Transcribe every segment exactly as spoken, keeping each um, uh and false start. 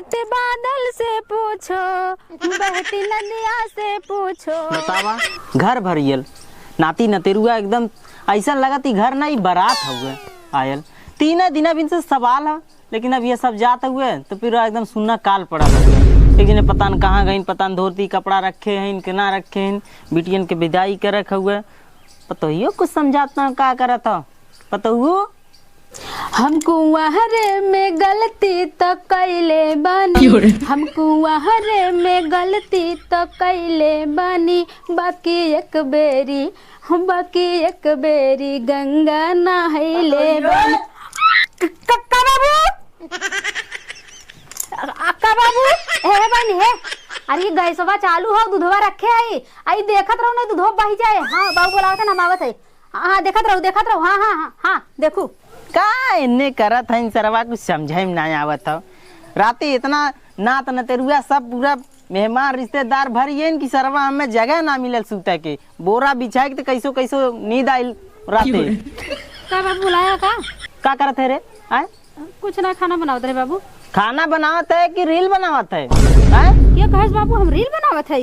ते बादल से पूछो, बहती नदिया से पूछो। बतावा, घर भरियल, नाती नतेरुआ एकदम अइसन लगत ई घर ना, ई बारात हउए आयल। तीन दिन अब इनसे सवाल है, लेकिन अब ये सब जात हुए तो पूरा एकदम सुन्ना काल पड़ा हुए। एक जने पता न कहाँ गइन, पता न धोती कपड़ा रखे हैं कि ना रखे हैं, बिटियन के विदाई करे हुए। पतोहियो कुछ समझात ना का करत हो पतोहू। हम कुंवारे में गलती तो कैले बानी, क्यों रे? हम कुंवारे में गलती तो कैले बानी, बाकी एक बेरी, बाकी एक बेरी गंगा नहैले बानी। क-, क-, का बाबू? आ, का बाबू? हे, हे बहिनी, हे। अरे, ई गैसवा चालू हौ, दूधवा रखे हई। आई देखत रहू, नहीं दूधवा बहि जाए। हाँ, बाबू बोलावत है, हम आवत है। हाँ, हाँ, देखत रहू, देखत रहू। हाँ, हाँ, हाँ, हाँ, देखू। का एन्ने करत हइन सरवा, कुछ समझे में ना आवत हौ। राती इतना नात नतेरुआ सब पूरा मेहमान रिश्तेदार भर येन कि सरवा हमें जगह ना मिलल सूते के। बोरा बिछाए के त कैसो कैसो नींद आइल राती। का बाबू बुलाया का? का करत है रे? आय? कुछ ना, खाना बनावत रहे बाबू। खाना बनावत है कि reel बनावत है? आय? के कहेस बाबू, हम reel बनावत है?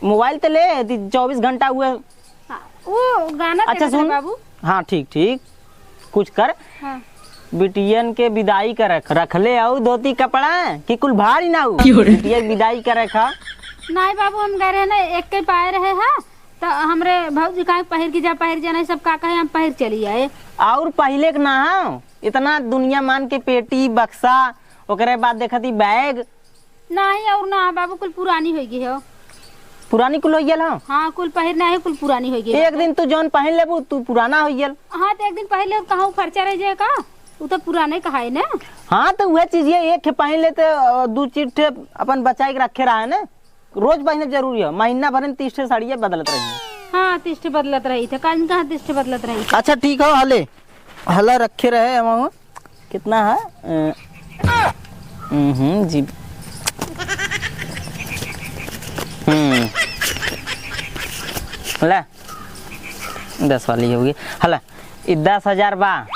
मोबाइल त ले, दी चउबीस घंटा हुए। हाँ, वो गाना अच्छा, देखत रहे सुन। बाबू। हाँ, ठीक, ठीक। कुछ कर। हाँ। बिटियन के विदाई कर रख, रख ले आऊ धोती कपड़ा कि कुल भारी ना हो। क्यों रे? बिटिया के विदाई कर रखा। नहीं बाबू, हम गए रहे ना, एक के पाए रहे हा, तो हमरे भौजी कहा पहिर के जा, पहिर जा, नहीं सब का कहे, हम पहिर चली आए। और पहिले के ना हो, इतना दुनिया मान के पेटी, बक्सा, ओकरे बाद देखत ही बैग, नाही, और ना, बाबू, कुल पुरानी होइ गई हो। पुरानी कुल होइ गेल हो? हाँ, कुल पहिर नाही, कुल पुरानी होइ गई एक बाटे। दिन तू जौन पहिन लेबू, तू पुराना होइ गेल। हाँ, तो एक दिन पहिर लेबू, कहाँ उ खर्चा रह जाए का? उ तो पुराने कहाए ना। हाँ, तो उहे चीज ये एक ठे पहिन लेते, अ, दू चार ठे अपन बचाए के रखे रहा है ना। रोज पहिने जरूरी है, महीना भर में तीस ठे साड़ियाँ बदलत रही है। हाँ, तीस ठे बदलत रही थे, काल कहाँ तीस ठे बदलत रही थे। अच्छा, ठीक हो, हले। हला रखे रहे हम। कितना है? अ, हम्म, जी। हम्म। ले, दस वाली होगी। हला, ई दस हजार बा।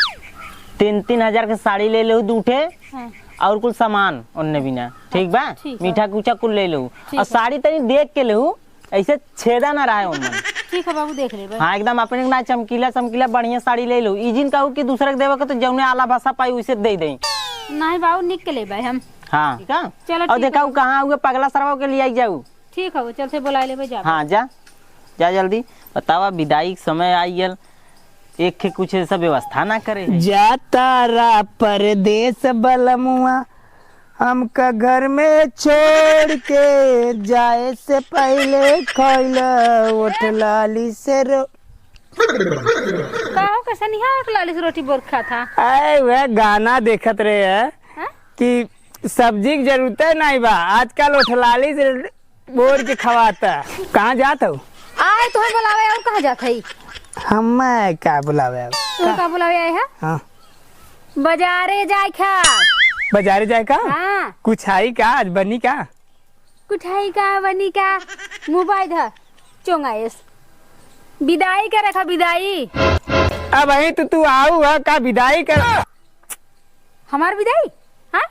तीन, तीन हजार के साड़ी ले लेहू दू ठे, हाँ। और कुल सामान ओन्ने बिना। ठीक बा? ठीक है। मीठा कुचा कुल ले लेहू। ठीक और है। साड़ी तनी देख के लेहू, ऐसे छेदा ना रहे ओमन। ठीक है बाबू, देख लेबे। हाँ, एकदम अपने ना चमकीला चमकीला बढ़िया साड़ी ले लो। ई जिन कहू कि दूसरे के देवे के तो जौने आला भाषा पाई उसे दे दे। नहीं बाबू, निक के लेबे हम। हाँ, ठीक है? चलो, और ठीक देखा है। उ कहाँ हुए पगला सरवा के लिए आई जाऊ। ठीक है, वो चल से बुला लेबे जा। हाँ, जा, जा जल्दी। बतावा, विदाई के समय आई गल, एक के कुछ ऐसा व्यवस्था ना करे है। जाता रा परदेस बलमुआ, हमका घर में छोड़ के जाए से पहिले खइला ओठ लाली से रो। का हो, कैसे निहा ओठ लाली से रोटी बोर खा था? आए, वह गाना देखत रहे हैं हाँ? कि सब्जी की जरूरत है नहीं बा, आजकल ओठ लाली से बोर के खवाता। कहाँ जात हो? आए, तुम्हें बुलावे और कहाँ जात है? हम का बुलावे अब? तू का बुलावे आए है? हाँ। बाजारे जाए का। बाजारे जाए का? हाँ। कुछ आई का? आज बनी का? कुछ आई का, बनी का? मोबाइल है, चोंगा एस। विदाई का रखा, विदाई। अब वही तो तू आऊ है का विदाई कर? हमार विदाई? हाँ?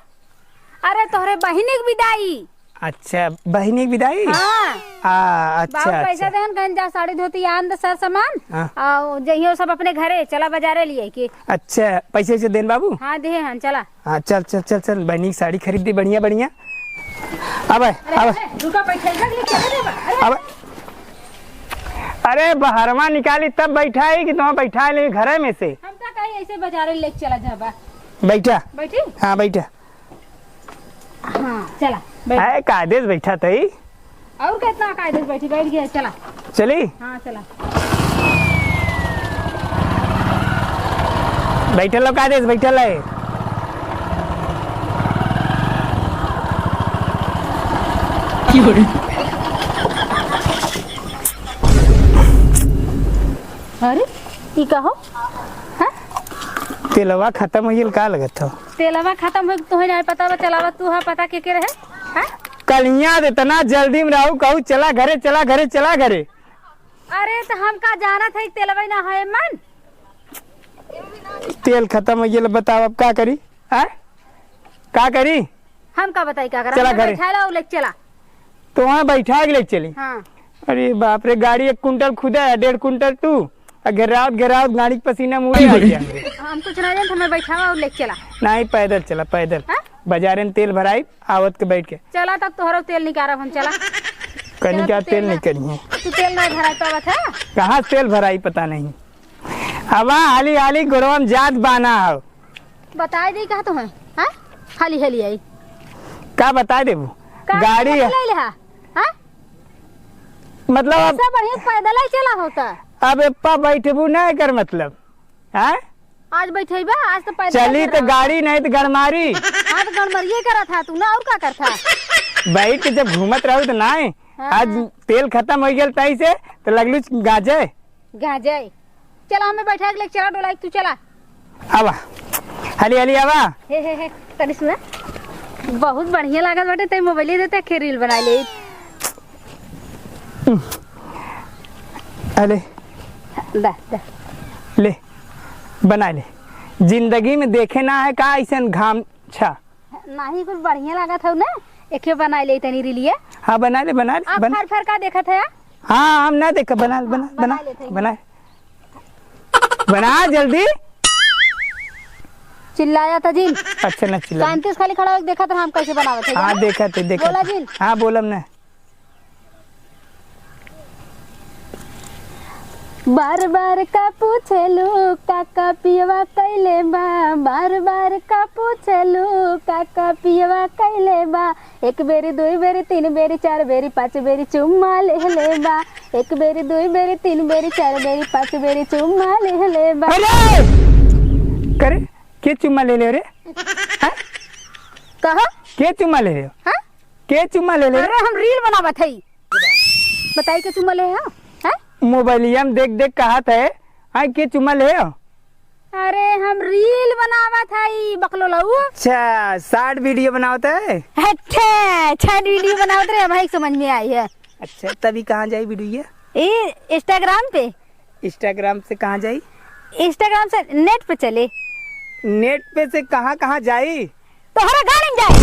अरे तोहरे बहिनी के विदाई। अच्छा, बहिनी के विदाई? हाँ। आ, अच्छा, बाबू पैसा अच्छा। देहन, कहन जा साड़ी धोती आन द सर सामान। हाँ। आ जइयो सब अपने घरे, चला बाजारे लिए के। अच्छा, पैसे वैसे देन बाबू? हाँ, देहे हन, चला। हाँ, चल, चल, चल, चल, बहिनी की साड़ी खरीद दी, बढ़िया, बढ़िया। अब, अरे, अब, अरे, रुका, पैसा इधर ले, चले रे बा। अरे। अब, अरे, बहरवा निकाली तब बैठा है कि तुम बैठा है नहीं घरे में से? हम तो कहीं ऐसे बाजारे लेके चला जाबा। बैठा। बैठी? हाँ, बैठा। हाँ, चला, बैठ। आए, कायदे से बैठा तई। और कितना कायदे से बैठी, बैठ गया, चला। चली? हाँ, चला। बैठल लो, कायदे से बैठल है। अरे, ई का हो? हाँ? तेलवा खत्म हो गेल, का लगत हो? तेलवा खत्म हो, तुहे नहीं पता बा, चलावा तू हा, पता के के रहे? हाँ? कलिया इतना जल्दी में रहू, कहू चला घरे, चला घरे, चला घरे। अरे, तो हम का जानत है, तेलवा ना है मन? तेल खत्म हो गेल, बताओ अब का करी? हाँ? का करी? हम का बताई का करा? चला हमें घरे। बैठाला और लेके चला। तो वहाँ बैठा के लेके चली? हाँ। अरे बाप रे, गाड़ी एक कुंटल खुदा है, डेढ़ कुंटल तू, आ घेरावत घेरावत गाड़ी के पसीना मुड़े आ गया। हम कुछ ना जानत, हमें बैठावा और लेके चला। नहीं, पैदल चला, पैदल। हाँ? बाजारे में तेल भराई, आवत के बैठ के। चला तब तोहरो तेल निकारब हम, चला। कहीं चला, का तू तेल तेल ना। निकली है। तू तेल ना भराई पावत है? कहाँ से तेल भराई, पता नहीं। अब हाली हाली गोड़वा में जात बाना हो। बताई दी का तुम्हें, हाँ? हाली हाली आई। का बताई देबू? का गाड़ी मतलब ले ले हा? हाँ? मतलब अब ऐसा बढ़िया पैदल ही चला होता। अब एप्पा बैठबू ना एकर मतलब, हाँ? आज बैठेबा, आज तो पैदल चली चल तो रहा। गाड़ी नहीं तो गड़मारी। हाँ, तो गड़मरिये करत हा तू ना, और का करत हा? बैठ के जब घूमत रहू तो ना है। हाँ, आज हाँ। तेल खत्म हो गया तई से, तो लगलू गाजे। गाजे। चला, हमें बैठा के लेके चला, डोला, तू चला। आवा, हाली हाली आवा। हे, हे, हे, तनी सुना, बहुत बढ़िया लागत बाटे, ते मोबाइल देते के रील बना ले। अरे, दा, दा। ले, बना ले। जिंदगी में देखे ना है का ऐसन घाम छा। नाही, कुछ बढ़िया लागत हौ ना, एके बना ले तनी रीलिया। हाँ, बना ले, बना ले, आप बना। फर फर का देखत है? हाँ, हम ना देख, बना, हाँ, बना, बना बना, लेते हैं। बना, बना जल्दी। चिल्लाया था जिन। अच्छा, ना चिल्ला। शांति से खाली खड़ा होके देखत रहा, हम कैसे बनावत है, हाँ, जाना? देखत है, देखत बोला है। जिन। हाँ, बोलम ना। बार बार का पूछेलू, काका पियवा कैले बा? बार बार का पूछेलू, काका पियवा कैले बा? एक बेरी, दुई बेरी, तीन बेरी, चार बेरी, पाँच बेरी चुम्मा लेहले बा। एक बेरी, दुई बेरी, तीन बेरी, चार बेरी, पाँच बेरी चुम्मा लेहले बा। अरे! करे, के चुम्मा ले ले रे? हाँ? कहा? के चुम्मा ले ले? हाँ? के चुम्मा ले ले? अरे, हम रील बनावत हई। बताई के चुम्मा ले हो? हाँ? मोबाइलिया में देख देख कहत है, हाँ, के चुम्मा ले हो? अरे, हम रील बनावत हई, बकलोलऊ। अच्छा, शॉर्ट वीडियो बनावत है? अच्छा, शॉर्ट वीडियो बनावत रहे, अब है समझ में आई है। अच्छा, तभी कहाँ जाई वीडियो? ए, Instagram पे। Instagram से कहाँ जाई? Instagram से नेट पे चले। नेट पे से कहाँ कहाँ जाई? तोहरा गाड़ी में जाए।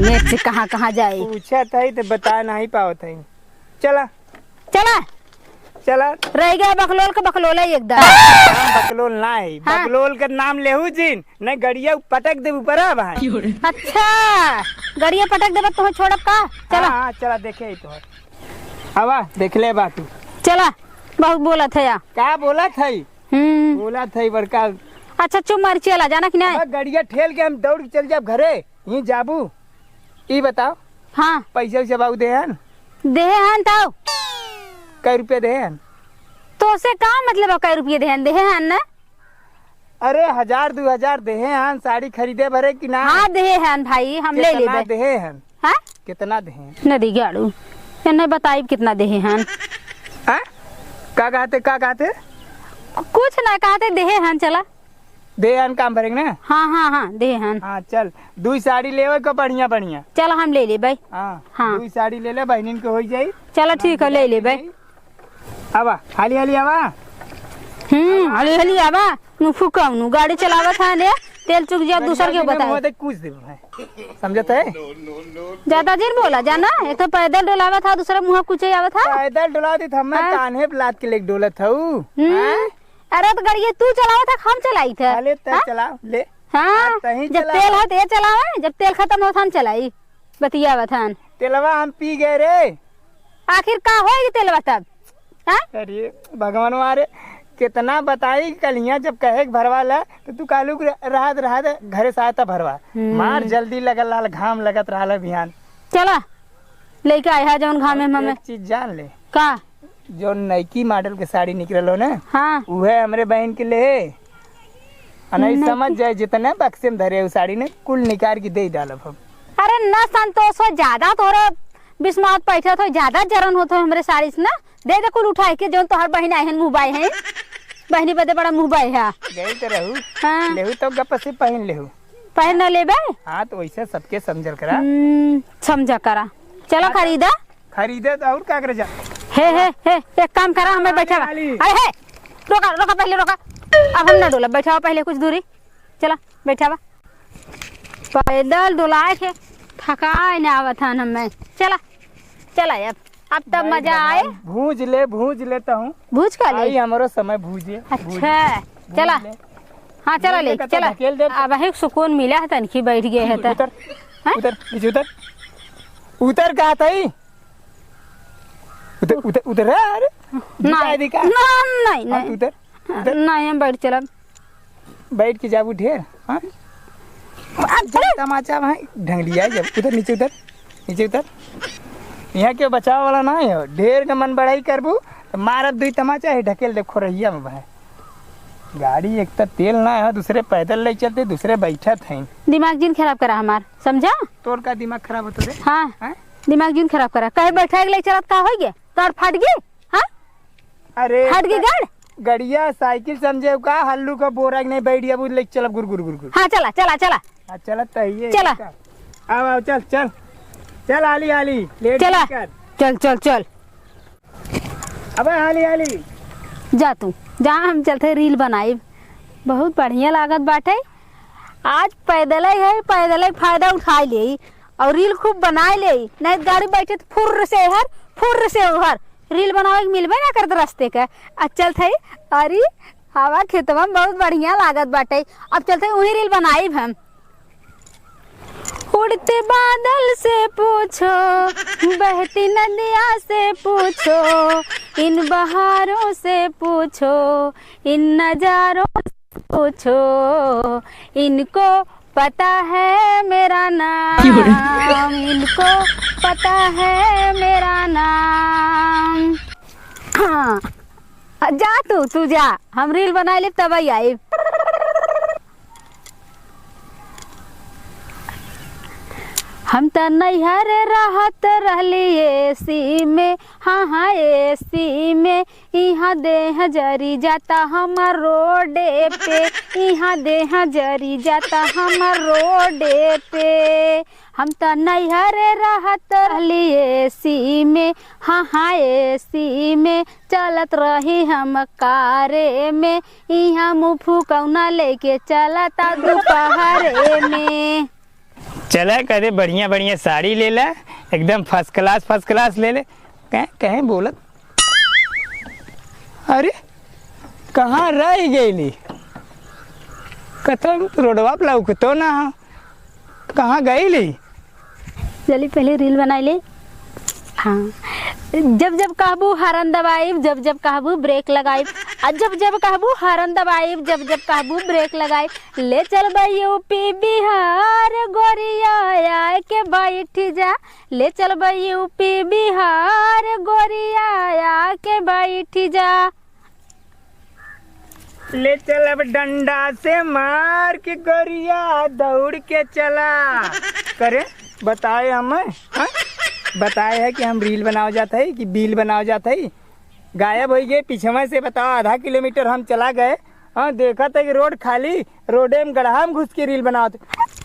नेट से कहाँ कहाँ जाए? पूछत हई तो बता नहीं पावत हई। चला। चला। चला। रह गया बकलोल के बकलोला ही एकदम। हम बकलोल ना है। हाँ। बकलोल का नाम लेहू जिन, नहीं गड़िया पटक दे ऊपर आ भाई। अच्छा, गड़िया पटक देबा तो छोड़ब का? चला। हाँ, हाँ, चला देखे ही तो। आवा, देख ले बा तू। चला, बहुत बोलत है या। का बोलत है? हम्म। बोलत है बड़का। अच्छा, चुप मार, चला, जाना कि नहीं? अब गड़िया ठेल के हम दौड़ के चल जाब घरे, यहीं जाबू। ई बताओ। हाँ। पैसा वैसा बाबू दे हन? दे हन तब। कै रुपया दे हन? तो से का मतलब है, कै रुपया दे हन? दे हन ना? अरे, हजार, दू हजार देहे हन साड़ी खरीदे भरे कि ना? हाँ, देहे हन भाई, हम ले कितना लेबे। देहे हन? हाँ? कितना देहे हन? नदी गाड़ू, एन्ने बताइब कितना देहे हन। हाँ? का कहते, का कहते? कुछ ना कहते, देहे हन, चला। देहे हन काम भरे के ना? हाँ, हाँ, हाँ, देहे हन। हाँ, चल, दुई साड़ी लेवे को बढ़िया, बढ़िया। चला, हम ले लेबे। हाँ, हाँ। दुई साड़ी ले ले, बहनिन के हो जाई। चला, ठीक है, ले लेबे। आवा, हाली हाली आवा। हम्म, हाली हाली आवा। नु फुकाऊ नु गाड़ी चलावत है ने, तेल चुक जा, दूसर के बताए। मुँह देख कुछ दे भाई। समझत है? ज्यादा जिन बोला, जाना, एक तो पैदल डोलावत है, दूसरा मुँह कुछ आवत है। पैदल डोला देत हमें, हाँ। कान्हे पे लाद के लेके डोलत हऊ। हम्म। हाँ? अरे तो गाड़ी तू चलावत है, हम चलाई थे। अरे तय हाँ? चलाओ, ले। हाँ, हाँ, तहीं जब चलाओ। तेल है तो ये चलावे, जब तेल खत्म होत हम चलाई। बतियावत हन। तेलवा हम पी गए रे। आखिर का होई तेलवा तब? हाँ? अरे भगवानवा रे, कितना बताई, कलिया जब कहे के भरवा ला, तो तू कालू के रहत रहत घरे से आता भरवा। हम्म। मार जल्दी लगल लाल, घाम लगत रहल बिहान। चला, लेके आए है जौन घामे में हमें। एक चीज जान ले। का? जौन नईकी मॉडल के साड़ी निकलल हो ना, हाँ। उहे हमरे बहन के ले। आ नहीं नईकी। समझ जाए, जितने बक्से में धरे उ साड़ी ने, कुल निकाल के दे डालब हम। अरे ना संतोष हो, ज्यादा तोहरा बिस्मात पैठत हो, ज्यादा जरन होत हो हमरे साड़ी से ना, दे दे कुल उठाए के, जौन तोहर बहिन आए हैं, मुँह बाए हैं, बहिनी बदे बड़ा मुँह बाए है। गई तो रहू, हाँ। लेहू तो गप से पहन लेहू। पहन ना लेबे? हाँ, तो वैसे सबके समझल करा। हम्म, समझा करा। चला हाँ, तो खरीदा। खरीदे तो और का करे जा? हे, हे, हे, एक काम करा, हमें हाँ, बैठावा। अरे, हे, रोका, रोका, पहले रोका। अब हम ना डोलब, बैठावा पहले कुछ दूरी। चला, बैठावा। पैदल डोलाए के थकाए ना आवत हन हमें। चला, चला अब, अब तब भाई मजा आए। बनाई, भूज ले, भूज ले तहूँ। भूज का ले? आई हमरो समय भूजे, भूज, अच्छा, भूज चला। ले। हाँ, चला भूज ले, ले, कतौ चला। ढकेल दे। अब ही सुकून मिला है तनखी बैठ गए है तो। उतर, हैं? उतर, नीचे उतर। उतर कहा था ही? उतर, उतर, उतर, अरे। नहीं, गिरा दी का? नहीं, नहीं, हाँ, नहीं। उतर, उतर। नहीं, हम बैठ चलब। बैठ के जाबू ढेर, हाँ? अरे! तमाचा भाई, ढंगलिया जब। उतर, नीचे उतर, नीचे उतर। यहाँ के बचाव वाला ना है, ढेर के मन बढ़ाई करबू, तो मारब दुई तमाचा है, ढकेल दे खोरहिया में भाई। गाड़ी एक तो तेल ना है, दूसरे पैदल ले चलते, दूसरे बैठत हैं। दिमाग जिन खराब करा हमार, समझा? तोर का दिमाग खराब होता रे? हाँ, हैं? दिमाग जिन खराब करा। कहे बैठा के ले चलत का होई गे? तोर फट गई? हाँ? अरे, फट गई त गाड़? गड़िया साइकिल समझे का? हल्लू का बोरा के नहीं बैठ गया, वो ले चलब गुर गुर गुर गुर। हाँ, चला, चला, चला। हाँ, चलत तो है ये, चला। इसका। आओ, आओ, चल, चल। चल, हाली, हाली, लेट चला। मत कर। चल, चल, चल। अबे, हाली, हाली। जा तू, जा, हम चलते रील बनाई। बहुत बढ़िया लागत बाटे। आज पैदल ही है, पैदल ही फायदा उठाई ले और रील खूब बनाई ले। नहीं तो गाड़ी बैठे तो फुर्र से हर, फुर्र से उहर। रील बनावे के मिलबे ना करत रस्ते के। आ चलत हई, अरे हवा खेतवा में बहुत बढ़िया लागत बाटे। अब चलत हई उही रील बनाइब हम। उड़ते बादल से पूछो, बहती नदिया से पूछो, इन बहारों से पूछो, इन नजारों से पूछो, इनको पता है मेरा नाम, इनको पता है मेरा नाम। हाँ, जा तू, तू जा, हम रील बनाई लेब तब आई। हम त नैहर रहत रहली एसी में, हाँ, हाँ, एसी में। इहाँ देह जरी जाता हमर रोडे पे, इहाँ देह जरी जाता हमर रोडे पे। हम त नैहर रहत रहली एसी में, हाँ, हाँ, एसी में। चलत रही हम कारे में, इहाँ मुँह फुकौना लेके चलता दुपहरे में। चला, कदे बढ़िया बढ़िया साड़ी ले ला, एकदम first class, first class ले ले। कहें, कहें बोलत, अरे, कहाँ रह गईली? कतौ रोडवा पे लौकतो ना हो, कहाँ गईली? चली, पहले रील बनाई ले। हाँ, जब जब कहबू हॉर्न दबाइब, जब जब कहबू ब्रेक लगाइब, आ जब जब कहबू हॉर्न दबाइब, जब जब कहबू ब्रेक लगाइब। ले चलबे यूपी बिहार गोरिया आए के बैठ जा, ले चलबे यूपी बिहार गोरिया आके बैठ जा। ले चलब डंडा से मार के गोरिया दौड़ के चला। करे बताए हम, हाँ? बताए है कि हम रील बनाव जात है कि बिल बनाव जात है। गायब होइ गए पीछे से, बताओ आधा किलोमीटर हम चला गए, हाँ, देखत है कि रोड खाली, रोडे में गड़हा में घुस के रील बनावत।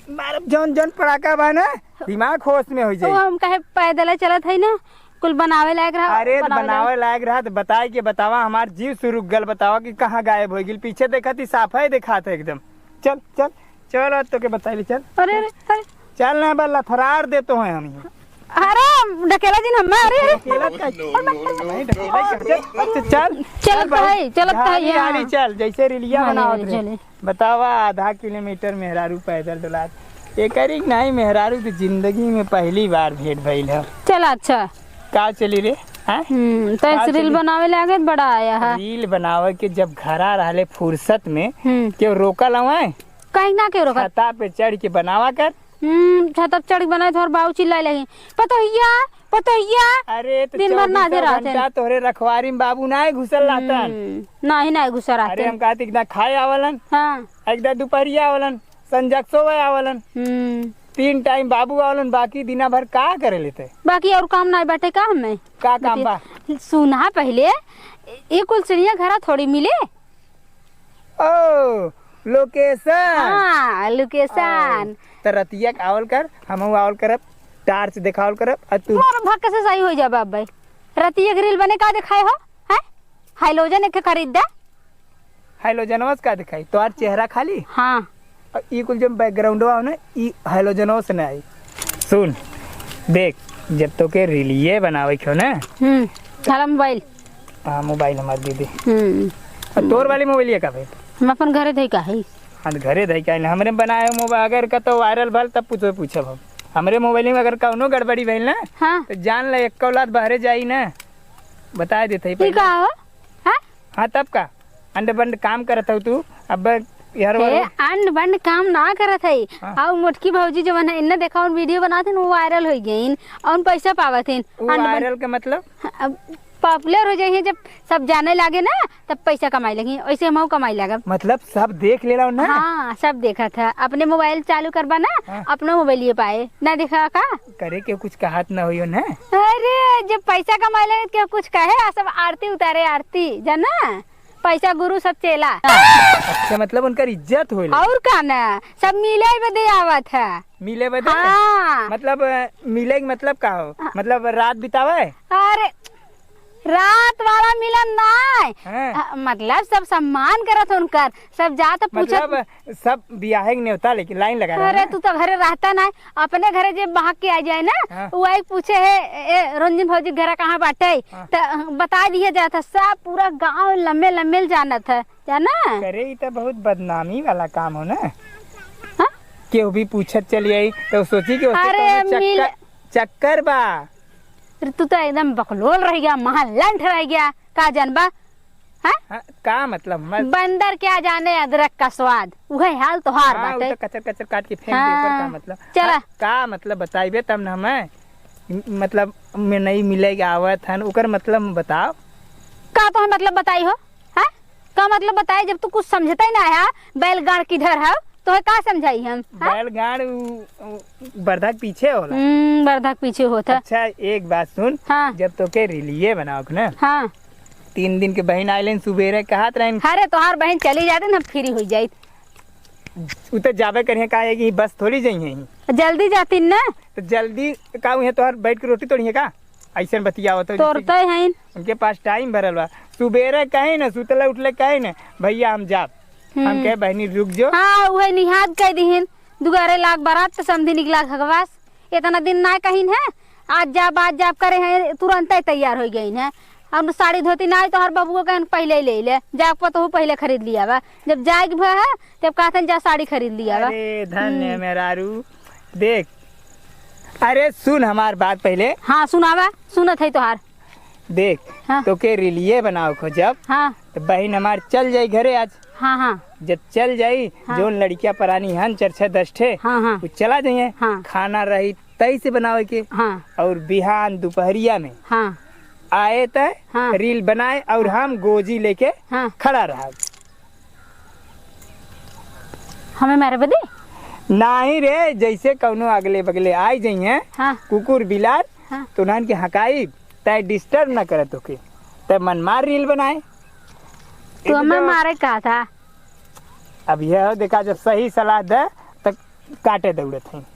मारब जौन जौन पड़ाका बा ना, दिमाग होश में होइ तो जाई। हम कहे पैदल चलत है ना, कुल बनावे लायक रहा, अरे, तो बनावे लायक। बनावे लायक रहा तो बताए के बतावा, हमार जीव से रुक गल, बतावा कि कहाँ गायब होइ गइल। पीछे देखत ही साफे देखात है एकदम। चल, चल, चल, आज तोके बताइली, चल। अरे, अरे, अरे। चल ना, बा लथरार देतो है हम ही। अरे, ढकेला जिन हम्मे, अरे, अरे। ढकेला का? नहीं, ढकेला का? चल, चल, चल, चलत चल, है, चलत है, हाली, हाँ। हाली चल, जैसे रिलिया हाली, बनावत हाली रहे। चले। बतावा, आधा किलोमीटर मेहरारू पैदल डोलात। एकरी नहीं, मेहरारू तो जिंदगी में पहली बार भेंट भइल है। चल, अच्छा। का चली रे? हाँ? हम्म, तो का ऐसे रील चली? बनावे लागे बड़ा आया है। रील बनावे के जब घरा रहले फुर्सत में, हम्म। केहू रोकल हवे? कहीं ना केहू रोकल। छता पे चढ़ के बनावा कर। हम्म, छता पे चढ़ के बनाए तो और बाऊ चिल्लाए लगी, "पतोहिया, पतोहिया।" अरे, तो दिन भर चौबीसों नाचे रहते घंटा हैं। तोहरे रखवारी में बाबू ना घुसल रहतन। हम्म, नाही, नाही घुसल रहते अरे, हैं। हम कहते एक दा खाए आवलन, हाँ। एक दा दुपहरिया आवलन, संजक सोवे आवलन। हम्म। तीन टाइम बाबू आवलन, बाकी दिना भर का करे लेते? बाकी और काम नाही बाटे का हमें? का काम बा? सुना पहले, ये कुल चिड़िया घरा थोड़ी मिले। ओ, location। हाँ, location। ओ, त रतिया के आवल कर, हमहू आवल करब, torch देखावल करब, आ तू मोर भक से सही हो जाबा अब भाई। रतिया के रील बने का देखाए हो? हैं? Halogen एक ठे खरीद दे। Halogenवा से का देखाई? तोहार चेहरा खाली? हाँ। ई कुल जब बैकग्राउंडवा हो ना, ई हेलोजनो से ना आई। सुन, देख, जब तोके रीलिये बनावे के हो ना। हम्म, साला मोबाइल। हाँ, मोबाइल हमार दे दे। हम्म। और तोर वाली मोबाइलिया का भाई? हम अपन घरे धई का है। हाँ, तो घरे धई का है ना, हमरे बनाए मोबाइल अगर का तो वायरल भल तब पूछो, पूछब हम। हमरे मोबाइल में अगर कौनो गड़बड़ी भइल ना, हाँ। तो जान ले, एक औलाद बहरे जाई ना, बताए देते ही ई पहले। का हो? हाँ? हाँ, तब का? अंड बंड काम करत हऊ तू, अब यार हे, वाला अंड बंड काम ना करत हई। हाँ। अउ मोटकी भौजी जवन है, इन्ने देखा, उन वीडियो बनात हन, वो वायरल हो गइन, अउन पैसा पावत हन। वो अंड बंड वायरल के मतलब? अब पॉपुलर हो जाइए, जब सब जाने लागे ना, तब पैसा कमाए लगी। वैसे हमहू कमाए लागब। मतलब सब देख लेला ना? हाँ, सब देखत है। अपने मोबाइल चालू करबा ना, हाँ। अपनो मोबाइल ये पाए ना, देखा का? करे के कुछ कहत ना होइयो ना? अरे, जब पैसा कमाए लगे, केहू कुछ कहे, आ सब आरती उतारे, आरती, जाना? पैसा गुरु सब चेला। अच्छा, मतलब उनकर इज्जत होइला। और का ना, सब मिले बदे आवत है। मिले बदे? हाँ। मतलब, अ, मिले के मतलब का हो? हाँ। मतलब रात बितावे? अरे, रात वाला मिलन नाय। हाँ। अ, मतलब सब सम्मान करत उनकर, सब जात पूछत। मतलब सब बियाहे के नेवता लेके लाइन लगा रहा अरे, है। तू तो घरे रहता ना, अपने घरे जे बहक के आ जाए ना, हाँ। वो आई पूछे है, "ए, रंजन भौजी घरा कहाँ बाटे?" हाँ। त बता दिया जात है, सब पूरा गांव लम्बे लम्बे जानत है, जाना? करे, ई तो बहुत बदनामी वाला काम हो ना। हाँ? केहू भी पूछत चली आई तो सोची कि ओसे अरे, कौनो चक्कर, मिल- चक्कर बा। अरे, तू तो एकदम बकलोल रह गया, महालंठ रह गया, का जानबा? हाँ? हाँ, का मतलब? मैं बंदर क्या जाने अदरक का स्वाद, उहे हाल तोहार हाँ, उ बाटे। तो कचर कचर काट के फेंक दे, ओकर का हाँ, मतलब? चला। हाँ, का मतलब बताइबे तब न हमें, म-, मतलब में नहीं मिले के आवत हन, ओकर मतलब बताओ। का तो हम मतलब बताई हो? हाँ? का मतलब बताई जब तू कुछ समझता ही ना है, बैलगाड़ किधर है? तोहे का समझाई हम, हाँ? बैलगाड़ उ, उ, बरधा के पीछे होला। हम्म, बरधा के पीछे होत है। अच्छा, एक बात सुन। हाँ। जब तोके रीलिये बनावक ना, हाँ। तीन दिन के बहिन आइलेन, सुबेरे कहत रहेन। अरे, तोहार बहिन चली जाती ना, हम फ्री हो जाइत। उ तो जाबे करिहे, का है कि बस थोड़ी जइहे। जल्दी जाती ना। तो जल्दी का उहे तोहार बैठ के रोटी तोड़िहे का? ऐसन बतियावत हो जैसे तोरते हैं। उनके पास टाइम भरल बा। सुबेरे कहे न, सुतले उठले कहे न, "भैया हम जाब।" हम हम्म। कहे, "बहनी रुक जो।" हाँ, उहे निहाद कह दिहिन, दुगारे लाग बारात त समधी निकला घगवास। इतना दिन ना कहिन है, "आज जाब, आज जाब" करे हैं, तुरंते तैयार हो गइन है। और साड़ी धोती ना आई तो हर बबुओ कहन पहले ही ले ले, जाग पतोहू पहले खरीद लिया बा। जब जाए के भा है, तब कहतन जा साड़ी खरीद लिया बा। अरे धन्य हम्म। मेहरारू, देख, अरे सुन हमार बात पहले। हाँ, सुनावा, सुनत है तोहार। देख, हाँ। तोके रीलिये बनावक हो जब, हाँ। तो बहिन हमार चल जाई घरे आज। हाँ, हाँ। जब चल जाई, हाँ। जौन लड़किया परानी हन, चार छह दस ठे, हाँ, हाँ। वो चला जाइए। हाँ। खाना रही तई से बनावे के। हाँ। और बिहान दोपहरिया में हाँ। आए त हाँ। रील बनाए और हम गोजी लेके हाँ। खड़ा रहा। हमें मारे बदे? नाही रे, जैसे कौनो अगले बगले आई जइहें, हाँ। कुकुर बिलार, हाँ। तो उन्हन के हकाई, तय डिस्टर्ब न करे तोके, तय मन मार रील बनाए। तू हमें एकदम। मारे का था? अब यह देखा, जब सही सलाह दे, त काटे दौड़त हैं।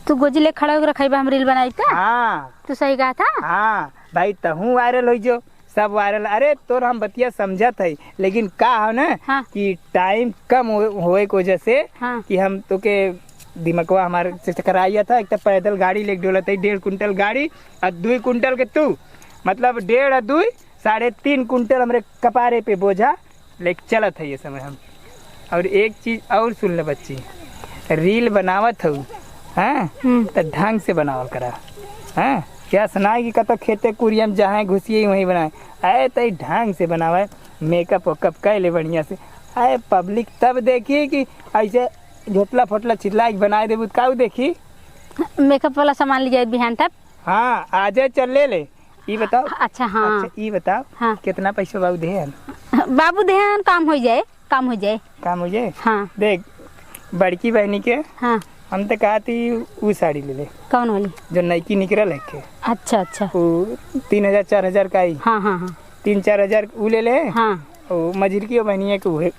तू गोजी ले खड़ा होकर रखाई बा, हम रील बनाई का? हाँ। तू सही कहा था? हाँ, भाई, तहूँ वायरल हो जो। सब वायरल। अरे, तोर हम बतिया समझत हई, लेकिन का हो ना हाँ। कि टाइम कम हो-, होए के वजह से हाँ। कि हम तोके दिमकवा हमार से चकराइया था। एक तो पैदल गाड़ी लेके डोलत हई, डेढ़ कुंटल गाड़ी, और दुई कुंटल के तू, मतलब डेढ़ और दुई, साढ़े तीन कुंटल हमरे कपारे पे बोझा लेके चलत है ये समय हम। और एक चीज और सुन ले बच्ची, रील बनावत हऊ, हाँ, हम्म। त ढंग से बनावल करा, हाँ, क्या सुनाए कि कतो खेते कुरिया में जहाँ घुसिए वहीं बनाए, अरे तई ढंग से बनावे, मेकअप वेकअप कर ले बढ़िया से, अरे पब्लिक तब देखी कि ऐसे झोटला फोटला छिटला के बनाए देबू त काऊ देखी। मेकअप वाला सामान ले जाए बिहान तक। हाँ, आजे चल ले ले। ई बताओ। अच्छा, हाँ। अच्छा, ई बताओ, हाँ। कितना पैसा बाबू देहन? बाबू देहन, काम हो जाए, काम हो जाए। काम हो जाए? हाँ। देख, बड़की बहनी के हाँ। हम तो कहा थी ऊ साड़ी ले ले। कौन वाली? जो नईकी निकरल है के। अच्छा, अच्छा। वो तीन हजार, चार हजार का आई। हाँ, हाँ, हाँ। तीन चार हजार ऊ ले ले। हाँ। वो मझिलकी बहनी है के उहे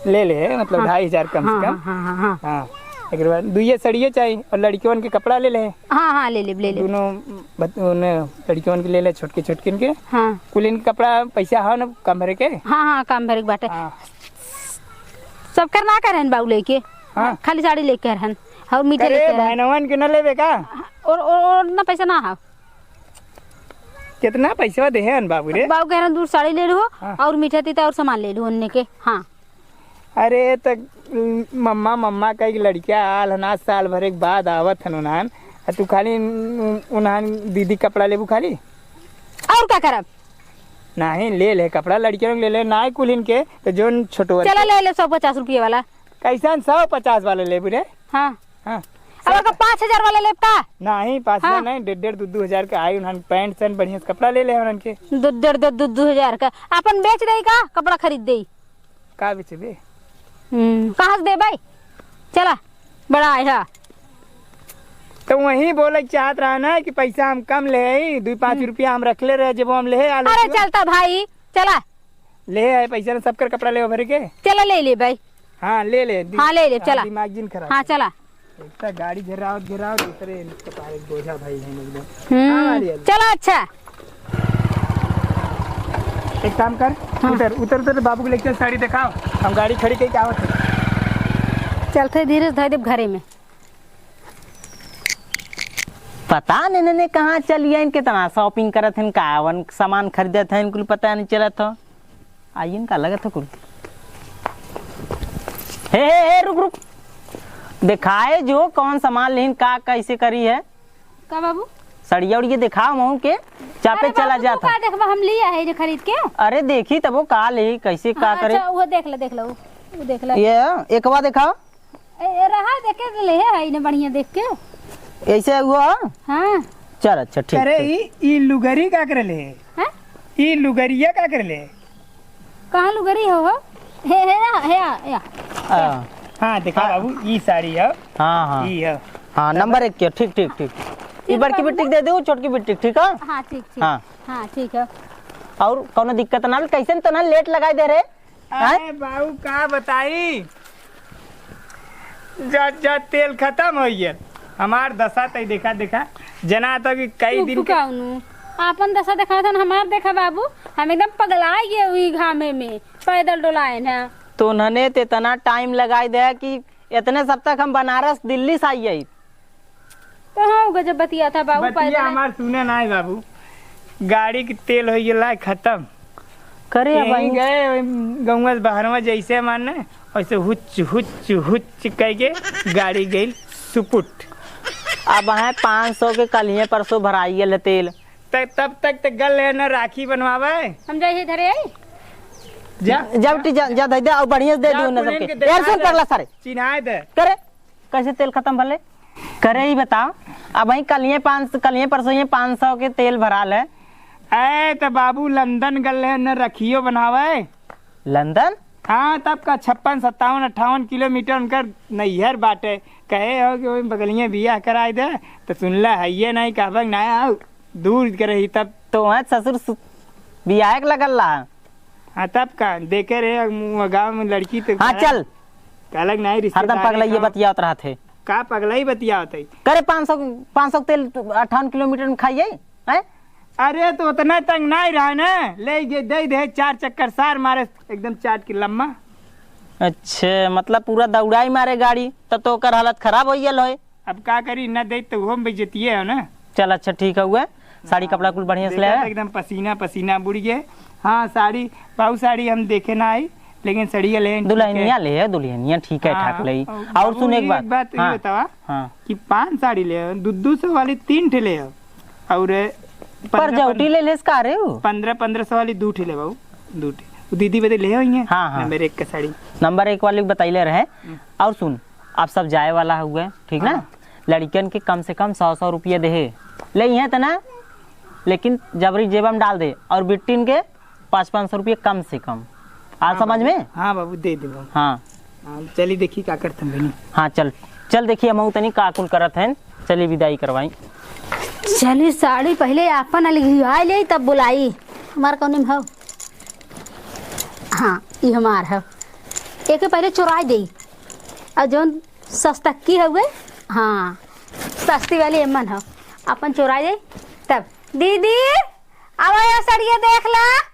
ले ले, मतलब हाँ। ढाई हजार कम से हाँ, कम। हाँ, हाँ, हाँ, हाँ। हाँ, एक बार दुइये सड़िए चाहिए और लड़कियों के कपड़ा ले ले। हाँ, हाँ, ले ले, ले ले। दोनों बत-, उन्हें लड़कियों के ले ले, छोटके छोटकिन के। हाँ। कुलिन के कपड़ा पैसा है ना, कम भरे के। हाँ, हाँ, कम भरे के बाटे। हाँ। सब कर ना करें बाबू लेके। हाँ। खाली साड़ी लेके रहन, और मीठे करे लेके रहन। बहनवन के न लेबे का? और, और, और ना पैसा ना हा। कितना पैसा देहे हन बाबू रे? बाबू कह रहन, "दूर साड़ी ले लूहो, हाँ। और मीठा तीता और सामान ले लूहो उनने के।" हाँ। अरे, त मम्मा, मम्मा कह के लड़किया आल हन, आज साल भर के बाद आवत हन उन्हान, आ तू खाली उन-, उन्हान दीदी कपड़ा लेबू खाली? और का करब? नाही, ले ले कपड़ा, लड़कियों के ले ले, नाही कुलिन के, तो जोन छोटो चला ले ले सौ पचास रुपये वाला। कैसन सौ पचास वाला लेबू रे? हाँ। हाँ। अब अगर पाँच हजार वाला लेब का? नाही, पाँच हजार हाँ। नाही, डेढ़, डेढ़, दो, दो हजार का आई, उन्हन पैंट सैंट बढ़िया से कपड़ा ले ले उन्हन के। दो, डेढ़, दो, दो, दो हजार का। अपन बेच देई का? कपड़ा खरीद देई। का बेचबे? हम्म, कहाँ से देबै? चला, बड़ा आया। तो वही बोले के चाहत रहा ना कि पैसा हम कम ले आई, दो पाँच हम्म। रुपया हम रख ले रहे, जब हम ले आले अरे तो। चलता भाई, चला। ले आए पैसा ना, सबकर कपड़ा ले भर के। चला ले ले भाई। हाँ, ले ले, दि-, हाँ, ले ले, हाँ, चला। दिमाग जिन खराब हाँ, कर। चला। एक तो गाड़ी घेरावत, घेरावत, दूसरे इनके पास एक बोझा भाई है एकदम। हम्म, हाँ, ले ले। चला, अच्छा। एक काम कर, हाँ। उतर, उतर, उतर, बाबू को लेके साड़ी दिखाओ, हम गाड़ी खड़ी कई के आवत है। चलते धीरे से धर देब घरे में। पता नहीं इन्हने कहाँ चली आइन, कितना shopping करत हन, कावन सामान खरीदत हन, कुल पता नहीं चलत हो। आइन का लगत हो कुल। हे, हे, हे, रुक, रुक। दिखाए जो कौन सामान लेन, का कैसे करी है। का बाबू? सड़िया उड़िया दिखाओ महू के, चापे अरे चला बाबू, जात तू हो। का देखबा, हम लिया है जे खरीद के। अरे देखी तब वो का ले, कैसे का हाँ, करे। अच्छा, वो देख ले, देख ले, वो, वो देख ले। ये एकवा दिखाओ। ए, ए, रहा देख के ले है, है इन्हें बढ़िया देख के। ऐसे हुआ? हाँ। चल, अच्छा, ठीक, अरे, ठीक। ई, ई लुगरी का करे ले? हाँ? ई लुगरिया का करे ले? कहाँ लुगरी हो, हो? हे, हे, या, हे, या, या। हाँ। हाँ, देखा हाँ। बाबू, ई साड़ी है। हाँ, हाँ। ई है। हाँ, नंबर एक के, ठीक, ठीक, ठीक। ई ठीक बड़की बाबू। बिट्टी के दे दो, छोटकी बिट्टी के, ठीक है? हाँ, ठीक, ठीक। हाँ। हाँ, ठीक है। और कौनो दिक्कत ना, कैसे तो ना लेट लगाई दे रहे? अरे बाबू, का बताई, जा, जा, तेल खतम होइ गया। हमार दशा तई देखा, देखा, जना तो कि कई तू दिन के फुकाउनु। आपन दशा देखा था, हमार देखा बाबू, हम एकदम पगला गए हुई घामे में, पैदल डोलाए ना। तो उन्होंने तो इतना time लगाई दिया कि इतने सब तक हम बनारस, दिल्ली से आई आई। तो हाँ, गजब बतिया था बाबू, बतिया पैदल। हमार सुने ना है बाबू, गाड़ी के तेल हो गया खतम। करे अब यहीं आई। गए, गौवा से बाहरवा जैसे मारने, वैसे हुच, हुच, हुच कह के गाड़ी गई सुपुट। अब है पाँच सौ के कलिए परसों भराई गल तेल। त-, तब तक तो गल है ना राखी बनवावे। हम जाइए धरे आई। जा। जा बेटी, जा, जा दे दे, और बढ़िया से दे जा, दियो ना पुलिन सबके। के यार देखा सुन दे। पगला सारे। चिन्हाए दे। करे, कैसे तेल खतम भले? करे ही बताओ, अब वहीं कलिए पाँच, कलिए परसों ये पाँच सौ के तेल भराल है। ए, त बाबू लंदन गल है न रखियो बनावे। लंदन? हाँ, तब का छप्पन, सत्तावन, अट्ठावन किलोमीटर उनकर नैहर बाटे। कहे हो कि वही बगलिए बियाह कराए दे, तो सुनला है ये नहीं कहबे ना आओ, दूर के रही तब। तो वहाँ ससुर सु-, बियाह के लगल रहा। हाँ, तब का देखे रहे, गाँव में लड़की तो हाँ, कहलक, चल। कहलक नहीं, हरदम रिश्तेदार पगलैये का। बतियावत रहत है। का पगलई बतियावत है? करे पाँच सौ, पाँच सौ तेल अट्ठावन किलोमीटर में खाइए, हैं? अरे, तो उतना तंग नहीं रहा ना, ले के दे दे चार चक्कर सार मारे, एकदम चाट के लम्मा। अच्छा, मतलब पूरा दौड़ाई मारे गाड़ी, तब तो ओकर हालत खराब हो गल होए। अब का करी, न दे तो वो हम बेइज्जतिये हो ना। चल, अच्छा, ठीक है, हुआ साड़ी हाँ, कपड़ा कुल बढ़िया से ले देखा आया? तो एकदम पसीना पसीना बुड़ गए। हाँ, साड़ी, बहुत साड़ी हम देखे ना आई, लेकिन सड़िया ले दुल्हनिया ले है, दुल्हनिया ठीक है, हाँ, ठाक ले। और और बाबू, सुन एक ये बात, एक बात, ये हाँ, बतावा हाँ। कि पाँच साड़ी ले, दो दो सौ वाली तीन ठे ले, और पर पन्द्रह, जौटी ले लेस का रे उ? पन्द्रह, पन्द्रह सौ वाली दो ठे ले बाबू, दो ठे। वो दीदी बदे ले आई हैं, हाँ, हाँ। नंबर एक का साड़ी। नंबर एक वाली बतैले रहे। हम्म। और सुन, आप सब जाए वाला हुए, ठीक ना? हाँ। लड़कियन के कम से कम सौ, सौ रुपया देहे। ले इहें त ना, लेकिन जबरी जेब में डाल दे। और बिट्टिन के पाँच, पाँच सौ रुपया कम से कम। आ हाँ समझ बाबू। में? हाँ बाबू, दे दे बाबू। हाँ। हाँ, चली देखी का करत हन बहिनी। हाँ, चल, चल देखी हमहू तनी का कुल करत हन। चली विदाई करवाई। चली साड़ी पहले आपन अलगियाए ले, तब बुलाई। हमार कौने में हौ? हाँ, ई हमार हौ। एके पहले चोराई देई। और जौन सस्तकी हउए, हाँ, सस्ती वाली एमन हौ। आपन चोराई देई, तब दीदी, आवा या सड़िया देख ला।